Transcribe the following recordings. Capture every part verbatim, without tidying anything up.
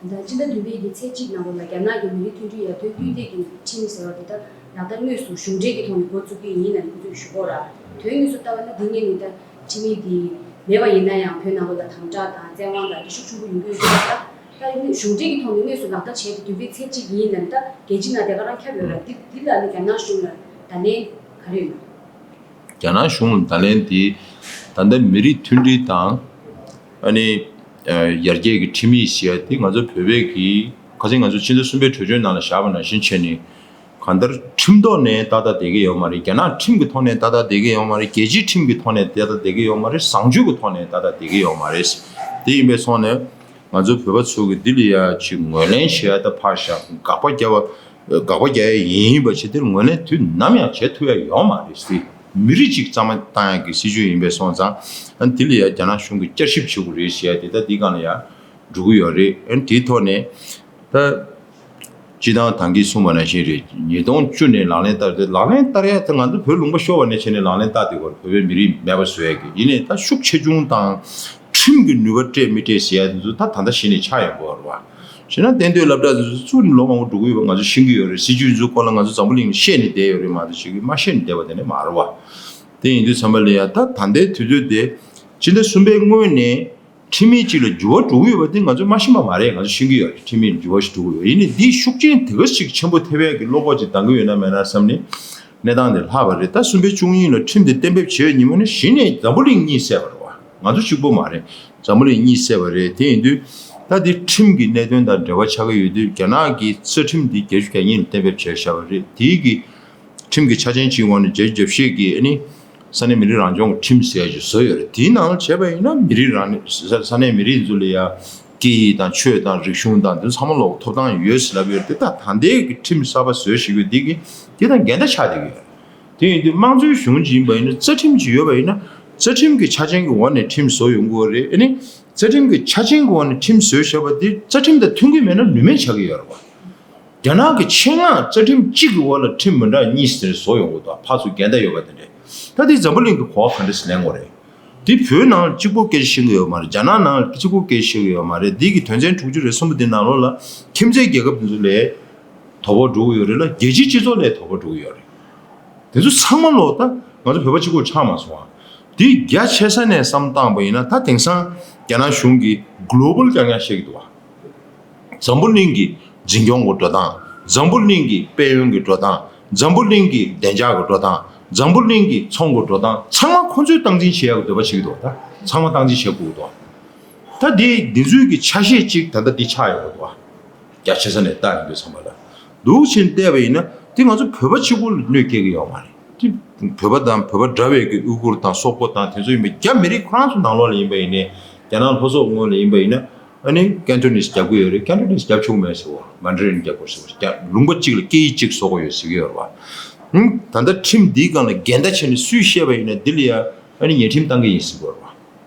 ད་སྤྱི་ཟླ་བདུན་པའི་གི་ཚེས་གཅིག་ནང་ལོགས་ལ་རྒྱ་ནག་གི་མི་རིགས་མཐུན་སྒྲིལ་ཡར་ཐོན་སྐུལ་འདེད་ཀྱི་ཁྲིམས་ཟེར་བ་དེ་ད་ལག་བསྟར་དངོས་སུ་གཞུང་འབྲེལ་གྱི་ཐོག་ནས་འགོ་བཙུགས་ཀྱི་ཡིན་ལབ་ནས་ཁོ་ཚོས་ཞུ་གི་ཡོད་ར། དོན་དངོས་སུ་ལྟ་བ་ན་འདི་ངེས་ནས་ད་ཁྲིམས་ཡིག་འདི་མེད་པ་ཡིན་ན་ཡང་བོད་ནང་ལོགས་ལ་དམ་དྲག་དང་བཙན་དབང་དང་འདི་ཤུགས་ཆེན་པོ་ཡོང་གི་ཡོད་ཀྱི་རེད། ད་ད་ཡིན་ནའི་གཞུང་འབྲེལ་གྱི་ཐོག་ནས་དངོས་སུ་ལག་བསྟར་བྱས་ཏེ་བདུན་པའི་ཚེས་གཅིག་ཡིན་ལབ་ནས་ད་རྒྱལ་སྤྱི་ནང་དེ་ག་རང་ཁྱབ་ཡོད་ར། འདི་འདི་ལ་ནི་རྒྱ་ནག་གཞུང་ལ་བརྡ་ལན་ག་རེ་ཡོད་ན། རྒྱ་ནག་གཞུང་ལ་བརྡ་ལན་དེ་ད་ལྟ་མི་རིགས་མཐུན་སྒྲིལ་དང་ཨ་ནི་ཡར་རྒྱས་ཀྱི་ཁྲིམས་ཡིག་ཟེར་ཡ་དེ་ང་ཚོ་བོད་པའི་གི་ཁ་སང་ང་ཚོ་ཕྱི་ཟླ་གསུམ་པའི་གྲོས་ཆོད་ནང་ལ་བཞག་པ་ནང་བཞིན་བྱས་ནས་གང་ལྟར་ཁྲིམས་ཐོག་ནས་ཏག་ཏག་བསྡད་ཀྱི་ཡོད་མ་རེད། རྒྱ་ནག་ཁྲིམས་ཀྱི་ཐོག་ནས་ཏག་ཏག་བསྡད་ཀྱི་ཡོད་མ་རེད། རྒྱལ་སྤྱིའི་ཁྲིམས་ཀྱི་ཐོག་ནས་ཏག་ཏག་བསྡད་ཀྱི་ཡོད་མ་རེད། བཟང་སྤྱོད་ཀྱི་ཐོག་ནས་ཏག་ཏག་བསྡད་ཀྱི་ཡོད་མ་རེད། དེ་ཡིན་པའི་སོང་ནས། ང་ཚོ་བོད་པ་ཚོ་གི་འདི་ལ་ཡ་ཅིག་ངོས་ལེན་བྱེད་ཡ་ད་ཕར་བཞག་དགག་པ་རྒྱག་པ་དགག་པ་རྒྱག་ཡ་ཡིན་པ་བྱས་དེར་ངོས་ལེན་དུས་ནམ་ཡང་བྱེད་ཐུབ་ཡ་ཡོད་མ་རེད་ཟེར། མི་རིགས་གཅིག་གཙང་མ་བཏང་ཡ་གི་སྲིད་ཇུས་ཡིན་པས་སོང་ཙང་ཨ་འདི་ལ་ཡ་རྒྱ་ནག་གཞུང་གིས་བསྐྱར་ཞིབ་བྱེད་དགོས་རེད་ཟེར་ཡ་དེ་ད་འདི་སྒང་ལ་ཡ་འགྲོ་གི་ཡོད་རེད། ཨ་འདིའི་ཐོག་ནས་ད། སྤྱི་བཏང་ད་གིན་གསུངས་པ་ནང་བཞིན་རེད། ཉིས་སྟོང་བཅུ་ནས་ལག་ལེན་བསྟར་ཏེ་ལག་ལེན་བསྟར་ཡ་དེ་ང་ཚོ་བོད་ལུང་པ་ཤོར་བ་ནས་བྱས་ནས་ལག་ལེན་བསྟར་བསྡད་ཡོད་རེད། བོད་པའི་མི་རིགས་མེད་པ་བཟོ་ཡ་གི་ཡིན་ནའི་ད་ཤུགས་ཆེ་ཆུང་དང་ཁྲིམས་ཀྱི་ནུས་པ་སྤྲད་མི་སྤྲད་ཟེར་ཡ་དེ་ཚོ་ད་ད་ལྟ་གཞི་ནས་ཆགས་ཡོང་གི་ཡོད་རེད་བ། བྱས་ན་གཏན་སྡོད་སློབ་གྲྭ་དེ་ཚོ་ཚུར་ལོ་མང་པོ་འགྲོ་གི་ཡོད་པ་ང་ཚོ་ཤེས་ཀྱི་ཡོད་རེད། སྲིད་ཇུས་ཚོའི་སྐོར་ལ་ང་ཚོ་འཛམ་བུ་གླིང་ལ་བཤད་ནས་བསྡད་ཡོད་རེད་མ་གཏོགས་ཅིག་གི་མ་བཤད་ནས་བསྡད་པ་དེ་ནས་མ་རེད་བ། དེ་ཡིན་དུས་ཙམ་པ་ལ་ཡ་ད་ད་ལྟའི་དུས་ཚོད་དེ་ཕྱི་ཟླ་གསུམ་པའི་སྔོན་ནས། ཁྲིམས་ཡིག་ཅིག་ལ་འགྱུར་བ་འགྲོ་གི་ཡོད་པ་དེ་ང་ཚོས་མ་ཤེས་པ་མ་རེད། ང་ཚོས་ཤེས་ཀྱི་ཡོད་རེད། ཁྲིམས་ཡིག་ལ་འགྱུར་བ་ཞིག་འགྲོ་གི་ཡོད། ཡིན་ནའི་འདིས་ཤུགས་རྐྱེན་དེ་ག་ཞིག་ཆེན་པོ་ཐེབས་ཡག་གི་བློ་ཁོག་ཅིག་འདང་གི་ཡོད་ན་མེད་ན་བསམ་ནས་གནས་སྟངས་དེ་ལྷག་པ་རེད། ད་གསུམ་པའི་བཅུ་གཉིས་ལ་ཁྲིམས་དེ་གཏན་འབེབས་བྱས་ཉིན་མོ་ནས་གཞི་ནས་འཛམ་བུ་གླིང་གཉིད་སད་པ་རེད་བ། ང་ཚོ་གཅིག་པོ་མ་རེད། འཛམ་བུ་གླིང་གཉིད་སད་པ་རེད། དེ་ཡིན་དུས་ད་འདི་ཁྲིམས་ཀྱི་གནད་དོན་དང་འབྲེལ་བ་ཆགས་ཀྱི་ཡོད་དུས་རྒྱ་ནག་གི་རྩ་ཁྲིམས་འདི་བརྒྱད་ཅུ་གྱ་གཉིས་ལ་གཏན་འབེབས་བྱས་བཞག་པ་རེད། དེའི་གི་ཁྲིམས་ཀྱི་ཆ་རྐྱེན་གཅིག་འོག་ནས་བརྒྱད་ཅུ་གྱ་བཞི་གི་ཨ་ནི་ས་གནས་མི་རིགས་རང་སྐྱོང་གི་ཁྲིམས་ཟེར་ཡ་ཅིག་བཟོས་ཡོད་རེད། དེའི་ནང་ལ་བྱས་པ་ཡིན་ན་མི་རིགས་རང་ནས་ས་ས་གནས་མི་རིགས་ཚོ་ལ་ཡ་སྐད་ཡིག་དང་ཆོས་དང་རིག་གཞུང་དང་དེ་ཚང་མ་ལོག་ཐོབ་ཐང་ཡོད་ཟེར་ལབ་ཡོད་རེད། དེ་ད་ད་ལྟའི་གི་ཁྲིམས་གསར་པ་བཟོས་བཞག་ཡོད་འདི་གི་དེ་དང་འགལ་ཟླ་ཆགས་བསྡད་ཀྱི་ཡོད་རེད། དེ་ཡིན་དུས་དམངས་གཙོའི་གཞུང་ཅིག་ཡིན་པ་ཡིན་ན་རྩ་ཁྲིམས་ཅིག་ཡོད་པ་ཡིན་ན་རྩ་ཁྲིམས་ཀྱི་ཆ་རྐྱེན་གྱི་འོག་ནས་ཁྲིམས་བཟོ་ཡོང་དགོས་རེད། ཨ་ནི་རྩ་ཁྲིམས་ཀྱི་ཆ་རྐྱེན་གྱི་འོག་ནས་ཁྲིམས་བཟོས་བཞག་པ་དེ་རྩ་ཁྲིམས་དང་མཐུན་གྱི་མེད་ན་ནུས་མེད་ཆགས་ཀྱི་ཡོད་རེད་བ། རྒྱ་ནག་གི་ཆེད་མངགས་རྩ་ཁྲིམས་གཅིག་གི་འོག་ལ་ཁྲིམས་མི་འདྲ་གཉིས་ཟེར་བཟོ་ཡོང་གི་འདུག་ཕར་ཚུར་འགལ་ཟླ་ཡོད་པ་དེ་འདྲས། ད་དེ་འཛམ་བུ་གླིང་གི་གོ་བ་ག་འདྲས་ལེན་དགོས་རེད། དེ་བོད་ནང་གཅིག་པོ་སྐད་ཆ་བཤད་ཀྱི་ཡོད་མ་རེད། རྒྱ་ནག་ནང་གཅིག་པོ་སྐད་ཆ་བཤད་ཀྱི་ཡོད་མ་རེད། འདི་གི་དོན་ཚན་དྲུག་ཅུ་རེ་གསུམ་པོ་འདི་ནང་ལོགས་ལ་ཁྱིམ་མཚེས་རྒྱལ་ཁབ་དེ་ཚོ་ལས་དོ་ཕོག་འགྲོ་གི་ཡོད་རེད་ལ་རྒྱལ་སྤྱིའི་སྤྱི་ཚོགས་ལས་དོ་ཕོག་འགྲོ་གི་ཡོད་རེད། དེ་ཚོ་ཚང་མ་ལོག་ད་ང་ཚོ་བོད་པ་གཅིག་པོར་ཆགས་མ་སོང་ཨ། དེ་རྒྱ་ཆེ་ས་ནས་བསམ་བཏང་པ་ཡིན་ན་ད་དེང་སང་རྒྱ་ནག་གཞུང་གིས་གློ་བལ་རྐྱང་རྐྱང་བཤད་ཀྱི་འདུག་བ། འཛམ་བུ་གླིང་གི་འཛིན་སྐྱོང་གི་འགྲོ་སྟངས། འཛམ་བུ་གླིང་གི་དཔལ་ཡོན་གྱི་འགྲོ་སྟངས། འཛམ་བུ་གླིང་གི་བདེ་འཇགས་ཀྱི་འགྲོ་སྟངས། འཛམ་བུ་གླིང་གི་ཚོང་གི་འགྲོ་སྟངས་ཚང་མ་ཁོ་ཚོས་སྟངས་འཛིན་བྱེད་ཡག་གི་འདོད་པ་བྱེད་ཀྱི་འདུག་ད་ཚང་མ་སྟངས་འཛིན་བྱེད་དགོས་ཀྱི་འདུག་ད་དེ་འདི་ཚོའི་གི་ཆ་ཤས་གཅིག་ད་ལྟ་འདི་ཆགས་ཡོང་གི་འདུག་རྒྱ་ཆེ་ས་ནས་བལྟ་ཡོང་དུས་ཙམ་པ་ལ། འདུག་ཕྱིན་བལྟས་པ་ཡིན་ན་དེ་ང་ཚོ་བོད་པ་གཅིག་པུ་ལ་གནོད་སྐྱེལ་གྱི་ཡོད་མ་རེད། དེ་བོད་པ་དང་བོད་པ་འདྲ་བའི་གི་ཨུ་གུར་དང་སོག་པོ་དང་དེ་ཚོ་ཡིན་པའི་རྒྱ་མི་རིགས་ཁོ་རང་ཚོ་ནང་ལོགས་ལ་ཡིན་པ་ཡིན་ནའི་རྒྱ་ནག་ལྷོ་སོག་ངོས་ལ་ཡིན་པ་ཡིན་ན་ཨ་ནི་ཀན་ཊོ་ནིས་རྒྱབ་ཀྱི་ཡོད་རེད། ཀན་ཊོ་ནིས་རྒྱབ་ཆོག་མེད་ཟེར་བ། མན་ཌ་རིན་རྒྱབ་དགོས་ཟེར་བ། རྒྱ་ལུང་པ་གཅིག་ལ་སྐད་ཡིག་གཅིག་བཟོ་དགོས་ཡོད་ཟེར་གྱི་ཡོད་རེད་བ། ཧུམ། ད་ལྟ་ཁྲིམས་འདིའི་སྒང་ལ་འགལ་ཟླ་བྱས་ནས་སུས་བཤད་པ་ཡིན་ན་འདི་ལ་ཡ་ཨ་ནི་ཉེས་ཁྲིམས་བཏང་གི་ཡིན་ཟེར་གྱི་ཡོད་རེད་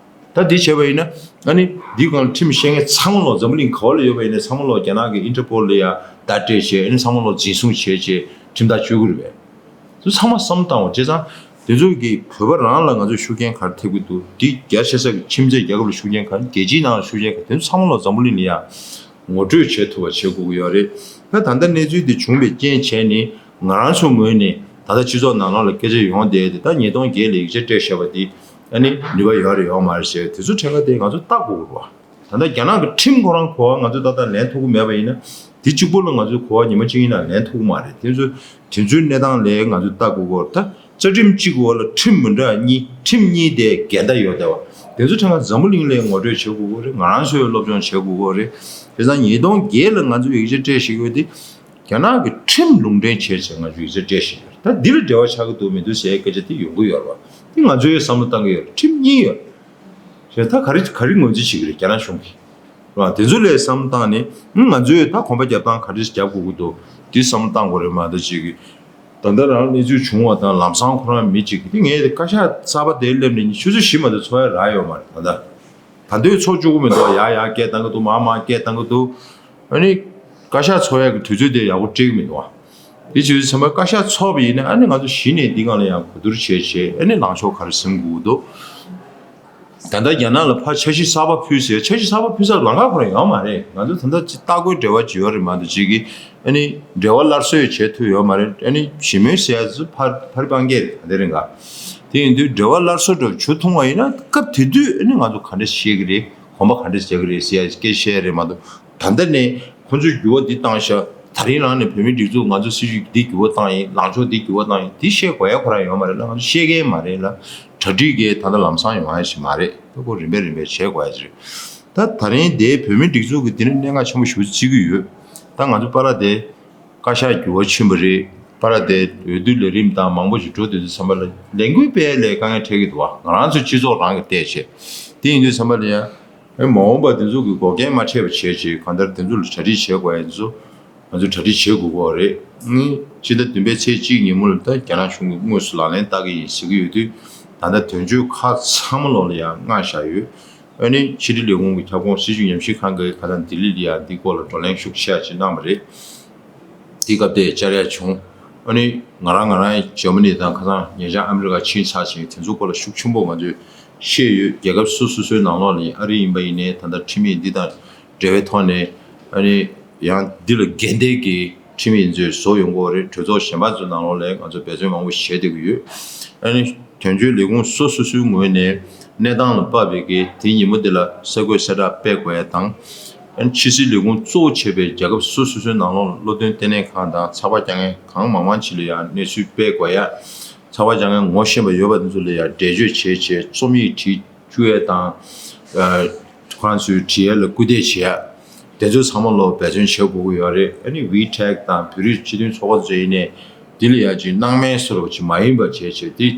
བ། ད་འདི་བྱས་པ་ཡིན་ན་ཨ་ནི་འདི་སྒང་ཁྲིམས་བཤད་མཁན་ཚང་མ་ལོག་འཛམ་བུ་གླིང་ག་བ་ལ་ཡོད་པ་ཡིན་ན་ཚང་མ་ལོག་རྒྱ་ནག་གི་ཨིན་ཊར་པོལ་ལ་ཡ་བརྡ་སྤྲད་བྱས་ཨ་ནི་ཚང་མ་ལོག་འཛིན་བཟུང་བྱས་བྱས་ཁྲིམས་ཐག་གཅོད་ཀྱི་རེད་པས། ཚོ་ཚང་མ་བསམ་བཏང་བ་བྱས་ཙང་དེ་ཚོ་གིས་བོད་པ་རང་ལ་ང་ཚོས་ཤུགས་རྐྱེན་ག་རེ་ཐེབས་ཀྱི་འདུག་འདི་རྒྱ་ཆེ་ས་གི་ཁྱིམ་མཚེས་རྒྱལ་ཁབ་ལ་ཤུགས་རྐྱེན་ག་རེ་རྒྱལ་སྤྱིའི་ནང་ལ་ཤུགས་རྐྱེན་ག་རེ་དེ་ཚོ་ཚང་མ་ལོག་འཛམ་བུ་གླིང་ལ་ཡ་ངོ་སྤྲོད་བྱེད་ཐུབ་པ་བྱེད་དགོས་ཀྱི་ཡོད་རེད། ད་ད་ལྟ་གནས་ཚུལ་འདི་བྱུང་བའི་རྐྱེན་བྱས་ནས་ང་རང་ཚོ་ངོས་ནས་ད་ལྟ་སྤྱི་ཚོགས་ནང་ལོགས་ལ་སྐད་ཆ་ཡོང་བསྡད་དེ་ད་ཉིས་སྟོང་བརྒྱད་ལ་ཡིག་ཆ་སྤྲད་བཞག་པ་འདི་ཨ་ནི་ནུས་པ་ཡོད་རེད་ཡོད་མ་རེད་ཟེར་དེ་ཚོ་ཕྲན་ཁ་དེ་ང་ཚོ་བལྟ་དགོས་ཀྱི་རེད་བ། ད་ལྟ་རྒྱ་ནག་གི་ཁྲིམས་ཁོ་རང་གོ་བ་ང་ཚོས་ད་ལྟ་ལེན་ཐུབ་ཀྱི་མེད་པ་ཡིན་ན་དེ་གཅིག་པོ་ལ་ང་ཚོས་གོ་བ་ཉི་མ་གཅིག་ཡིན་ན་ལེན་ཐུབ་ཀྱི་མ་རེད། དེ་ཚོ་དེ་ཚོའི་གནས་སྟངས་ལས་ང་ཚོས་བལྟ་དགོས་ཀྱི་ཡོད་རེད། ད་རྩ་ཁྲིམས་གཅིག་གི་འོག་ལ་ཁྲིམས་མི་འདྲ་གཉིས་ཁྲིམས་གཉིས་དེ་འགལ་ཟླ་ཡོད་བསྡད་པ་དེ་ཚོ་ཕྲན་ཁ་འཛམ་བུ་གླིང་ལ་ངོ་སྤྲོད་བྱེད་དགོས་ཀྱི་རེད། ང་རང་ཚོས་སློབ་སྦྱོང་བྱེད་དགོས་ཀྱི་རེད། དེ་ཙང་ཉིས་སྟོང་བརྒྱད་ལ་ང་ཚོས་ཡིག་ཆ་སྤྲད་བཞག་ཡོད་དེ་རྒྱ་ནག་གི་ཁྲིམས་ལུང་འདྲེན་བྱས་བྱས་ང་ཚོས་ཡིག་ཆ་སྤྲད་བཞག་ཡོད་རེད། ད་འདི་ལ་འབྲེལ་བ་ཆགས་ཀྱི་འདུག་མི་འདུག་ཟེར་སྐད་ཆ་དེ་ཡོང་གི་ཡོད་རེད་བ། དེ་ང་ཚོས་བསམ་བློ་བཏང་གི་ཡོད་རེད། ཁྲིམས་གཉིས་ཡོད་རེད། ཞེས་ད་ག་རེ་ག་རེ་ངོས་འཛིན་བྱེད་ཀྱི་རེད་རྒྱ་ནག་གཞུང་གིས། རེད་བ། དེ་ཚོ་ལས་བསམ་བཏང་ནས་ང་ཚོས་ད་གོམ་པ་རྒྱབ་སྟངས་ག་རེ་རྒྱབ་དགོས་ཀྱི་འདུག་འདི་བསམ་བློ་བཏང་དགོས་རེད་མ་གཏོགས་ཅིག་གིས། ད་ལྟ་རང་གནས་ཚུལ་བྱུང་བ་དང་ལམ་སང་ཁོ་རང་མི་གཅིག་གིས་དེ་ངས་དེ་བཀའ་ཤག་གསར་པ་དེ་སླེབས་ནས་ཆུ་ཚོད་བཞི་མ་གཏོགས་ཚོགས་ཡ་རག་ཡོད་མ་རེད། ད་ལྟ་ད་འདོད་ཚོགས་བཅུག་གི་མི་འདུག་ཡ་ཡ་སྐད་བཏང་གི་འདུག་མ་མ་སྐད་བཏང་གི་འདུག་ཨ་ནི་བཀའ་ཤག་ཚོགས་ཡ་གི་དུས་ཚོད་དེ་ཡག་པོ་སྤྲད་གི་མི་འདུག་དེ་བྱས་ཙང་བཀའ་ཤག་ཚོགས་པ་ཡིན་ན་ཨ་ནི་ང་ཚོ་གཞི་ནས་འདི་སྒང་ལ་ཡང་གོ་བསྡུར་བྱས་བྱས་ཨ་ནི་ལངས་ཕྱོགས་ག་རེ་ཟིན་དགོས་ཀྱི་འདུག་ད་ལྟ་རྒྱ་ནག་ལ་ཕར་འཆར་གཞི་གསར་པ་ཕུལ་ཟེར། འཆར་གཞི་གསར་པ་ཕུལ་ས་ལམ་ཁ་ཁོ་རང་ཡོད་མ་རེད། ང་ཚོ་ད་ལྟ་ཅིག་ལྟ་སྐོར་འབྲེལ་བ་ཅིག་ཡོད་རེད་མ་གཏོགས་ཅིག་གིས་ཨ་ནི་འབྲེལ་བ་སླར་གསོ་བྱེད་ཐུབ་ཡོད་མ་རེད། ཨ་ནི་ཞི་མོལ་ཟེར་ཡ་ཚོ་ཕར་ཕར་སྤང་གི་རེད། ད་ལྟའི་རིང་ག་དེ་ཡིན་དུས་འབྲེལ་བ་སླར་གསོ་འདྲ་བྱུང་ཐུབ་པ་ཡིན་ན་སྐབས་དེ་དུས་ཨ་ནི་ང་ཚོ་ག་འདྲ་བཤད་ཀྱི་རེད། གོམ་པ་ག་འདྲ་རྒྱག་གི་རེད་ཟེར་ཡ་སྐད་ཆ་བཤད་རེད་མ་གཏོགས། ད་ལྟ་ནས་ཁོ་ཚོས་འགྱུར་བ་འདི་བཏང་ཤག་དེ་རིང་རང་ནས་བོད་མིའི་སྒྲིག་འཛུགས་ང་ཚོ་སྲིད་ཇུས་འདི་འགྱུར་བ་བཏང་ཡིན། ལངས་ཕྱོགས་འདི་འགྱུར་བ་བཏང་ཡིན། འདི་བཤད་དགོས་ཡ་ཁོ་རང་ཡོད་མ་རེད་ལ། ང་ཚོ་བཤད་མཁན་མ་རེད་ལ། གྲ་སྒྲིག་གི་ད་ལྟ་ལམ་སང་ཡོང་ཡ་ཞིག་མ་རེད། ད་ཁོ་རིམ་པས་རིམ་པས་བྱེད་དགོས་ཡ་ཞིག་རེད། ད་ད་རིང་དེ་བོད་མིའི་སྒྲིག་འཛུགས་ཀྱི་འདི་ནི་གནད་འགག་ཆེན་པོ་ཞིག་བརྩི་གི་ཡོད། ད་ང་ཚོ་པ་ར་དེ་བཀའ་ཤག་འགྱུར་བ་ཕྱིན་པ་རེད། པ་ར་དེ་འོས་བསྡུ་ལས་རིམ་དང་མང་པོ་ཞིག་འགྲོ་དུས་ཙམ་པ་ལ་ལས་འགུལ་སྤེལ་ལས་དཀའ་ངལ་འཕྲད་ཀྱི་འདུག་བ། ང་རང་ཚོ་སྤྱི་ཚོགས་རང་གི་བལྟས་བྱས། དེ་ཡིན་དུས་ཙམ་པ་ལ་ཡང་། ཨེ། མ་འོངས་པ་དེ་ཚོ་གི་འགོག་རྐྱེན་མ་འཕྲད་པ་བྱས་བྱས་གང་ལྟར་དེ་ཚོ་ལ་གྲ་སྒྲིག་བྱེད་དགོས་ཡ་ཚོ་ང་ཚོ་གྲ་སྒྲིག་བྱེད་དགོས་ཀྱི་རེད། ཨང་། སྤྱི་ཟླ་བདུན་པའི་ཚེས་གཅིག་ཉིན་མོ་ལ་ད་རྒྱ་ནག་གཞུང་གིས་དངོས་སུ་ལག་ལེན་བསྟར་གྱི་ཡིན་ཟེར་གྱི་ཡོད་དུས། ད་ལྟ་དོན་གཅོད་ཁག་ཚང་མ་ལོག་ལ་ཡང་མངགས་བཞག་ཡོད། ཨ་ནི་ཕྱི་དྲིལ་ལས་ཁུངས་ཀྱི་ཁྱབ་ཁོངས་སྲིད་བྱུས་ཉམས་ཞིབ་ཁང་གིས་ཁ་སང་ལྡི་ལི་ལ་ཡང་འདི་སྐོར་ལ་བགྲོ་གླེང་ཤུགས་ཆེ་བ་ཅིག་གནང་བ་རེད། དེའི་སྐབས་དེར་བཅར་ཡ་བྱུང་། ཨ་ནི་ང་རང་ང་རང་འཇར་མ་ནི་དང་ཁ་སང་ཉེ་ཆར་ཨ་མི་རི་ཀ་ཕྱིན་ཚར་ཞིང་དེ་ཚོའི་སྐོར་ལ་ཤུགས་ཆེན་པོ་ང་ཚོས་ཤེས་ཡོད། རྒྱལ་ཁབ་སོ་སོ་སོའི་ནང་ལོགས་ནས་ཨ་རི་ཡིན་པ་ཡིན་ནའི་ད་ལྟ་ཁྲིམས་ཡིག་འདི་དང་འབྲེལ་བའི་ཐོག་ནས་ཨ་ནི་ཡང་འདི་ལ་འགལ་ཟླའི་གི་ཁྲིམས་ཡིག་ཚོས་བཟོ་ཡོང་གི་ཡོད་རེད། གྲོས་ཚོགས་གཞན་པ་ཚོའི་ནང་ལོགས་ལ་ང་ཚོ་འབད་བརྩོན་མང་པོ་བྱས་བསྡད་ཀྱི་ཡོད། ཨ་ནི་དོན་གཅོད་ལས་ཁུངས་སོ་སོ་སོའི་ངོས་ནས་གནས་སྟངས་ལ་དཔག་པའི་གི་དེ་ཉིན་མོ་འདི་ལ་གསར་འགོད་གསལ་བསྒྲགས་སྤེལ་དགོས་ཡ་དང་། ཕྱི་སྲིད་ལས་ཁུངས་གཙོ་བོ་བྱས་པའི་རྒྱལ་ཁབ་སོ་སོ་སོའི་ནང་ལོགས་བློ་འདོན་ལྟེ་གནས་ཁང་དང་ཚགས་པར་རྒྱག་མཁན་གང་མང་མང་ཅིག་ལ་ཡང་གནས་ཚུལ་སྤེལ་དགོས་ཡ། ཚགས་པར་རྒྱག་མཁན་ངོ་ཤེས་པ་ཡོད་པ་དེ་ཚོ་ལ་ཡང་འགྲེལ་བརྗོད་བྱེད་ཆེད་རྩོམ་ཡིག་བྲིས་བཅུག་ཡ་དང་། ཁོ་རང་ཚོའི་བྲིས་ཡ་ལ་སྐུལ་འདེད་བྱེད་ཡ། དེ་ཚོ་ཚང་མ་ལོ་འབད་བརྩོན་བྱེད་དགོས་ཀྱི་ཡོད་རེད། ཨ་ནི་ཝི་ཊེག་དང་བོད་རིགས་སྤྱི་མཐུན་ཚོགས་པ་ཚོ་ཡིན་ནའི་འདི་ལ་ཡང་ཅིག་སྣང་མེད་བཟོ་འདྲ་ཅིག་མ་ཡིན་པ་བྱེད་ཆེད་དེ།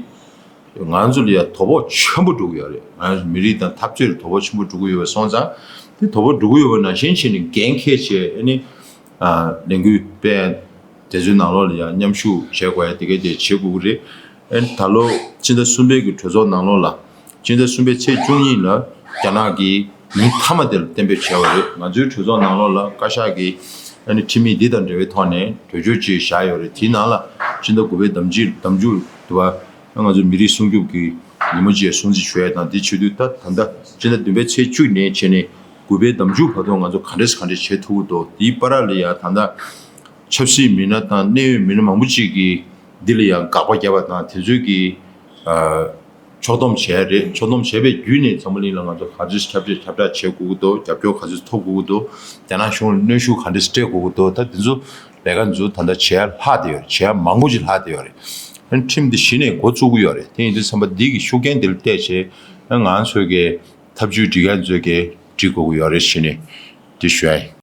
ང་ཚོ་ལ་ཡང་དོ་ཕོག་ཆེན་པོ་འགྲོ་གི་ཡོད་རེད། ང་ཚོ་མི་རིགས་དང་འཐབ་རྩོད་ལ་དོ་ཕོག་ཆེན་པོ་འགྲོ་གི་ཡོད་པ་སོང་ཙང་། དེ་དོ་ཕོག་འགྲོ་གི་ཡོད་པ་ནང་བཞིན་བྱས་ནས་འགན་འཁྱེར་བྱས་ཨ་ནི། ལས་འགུལ་སྤེལ་དེ་ཚོའི་ནང་ལོགས་ལ་ཡང་མཉམ་ཞུགས་བྱེད་དགོས་ཡ་དེ་ག་དེ་བྱེད་དགོས་ཀྱི་རེད། ཨ་ནི་ད་ལོ་སྤྱི་ཟླ་གསུམ་པའི་གི་གྲོས་ཚོགས་ནང་ལོགས་ལ། སྤྱི་ཟླ་གསུམ་པའི་ཚེས་བཅུ་གཉིས་ལ་རྒྱ་ནག་གིས་ཉིན་མཐའ་མ་དེ་ལ་གཏན་འབེབས་བྱས་པ་རེད། ང་ཚོའི་གྲོས་ཚོགས་ནང་ལོགས་ལ་བཀའ་ཤག་གིས་ཨ་ནི་ཁྲིམས་ཡིག་འདི་དང་འབྲེལ་བའི་ཐོག་ནས་གྲོས་ཆོད་ཅིག་བཞག་ཡོད་རེད། དེའི་ནང་ལ་སྤྱི་ཟླ་དགུ་པའི་ཟླ་མཇུག་ཟླ་མཇུག་དུ་བ་ང་ཚོ་མི་རིགས་སྲུང་སྐྱོབ་ཀྱི་ཉིན་མོ་ཅིག་སྲུང་བརྩི་ཞུ་ཡ་དང་། དེ་བྱེད་དུས་ད་ད་ལྟ་སྤྱི་ཟླ་བདུན་པའི་ཚེས་བཅུ་ནས་བྱས་ནས་དགུ་པའི་ཟླ་མཇུག་བར་དུ་ང་ཚོ་ག་འདྲས་ག་འདྲས་བྱེད་ཐུབ་ཀྱི་འདུག་དེའི་བར་ལ་ཡ་ད་ལྟ་ཆབ་སྲིད་མི་སྣ་དང་གནད་ཡོད་མི་སྣ་མང་པོ་ཅིག་གིས་འདི་ལ་ཡང་དགག་པ་བརྒྱབ་པ་དང་དེ་ཚོའི་གི་ཨ། ཕྱོགས་བསྡོམས་བྱས་རེད། ཕྱོགས་བསྡོམས་བྱས་པའི་བརྒྱུད་ནས་འཛམ་བུ་གླིང་ལ་ང་ཚོ་ག་ཚོད་ཁྱབ་གདལ་ཁྱབ་བསྒྲགས་བྱེད་དགོས་ཀྱི་འདུག་རྒྱབ་སྐྱོར་ག་ཚོད་ཐོབ་དགོས་ཀྱི་འདུག་རྒྱ་ནག་གཞུང་ལ་གནོན་ཤུགས་ག་འདྲས་སྤྲད་དགོས་ཀྱི་འདུག་ད་འདི་ཚོ་ལས་ཀ་འདི་ཚོ་ད་ལྟ་བྱེད་ཡ་ལྷག་བསྡད་ཡོད་རེད། བྱེད་ཡ་མང་པོ་ཅིག་ལྷག་བསྡད་ཡོད་རེད། ཨ་ནི་ཁྲིམས་འདི་གཞི་ནས་འགོ་བཙུགས་ཀྱི་ཡོད་རེད། དེ་ཡིན་དུས་ཙམ་པ་འདི་གི་ཤུགས་རྐྱེན་འདི་ལ་བལྟས་བྱས་ཨ་ང་ཚོས་ཀྱི་ཐབས་ཇུས་སྒྲིག་མཁན་ཚོས་ཀྱི་སྒྲིག་དགོས་ཀྱི་ཡོད་རེད་ཟེར་ནས་འདི་ཞུ་ཡ་ཡིན།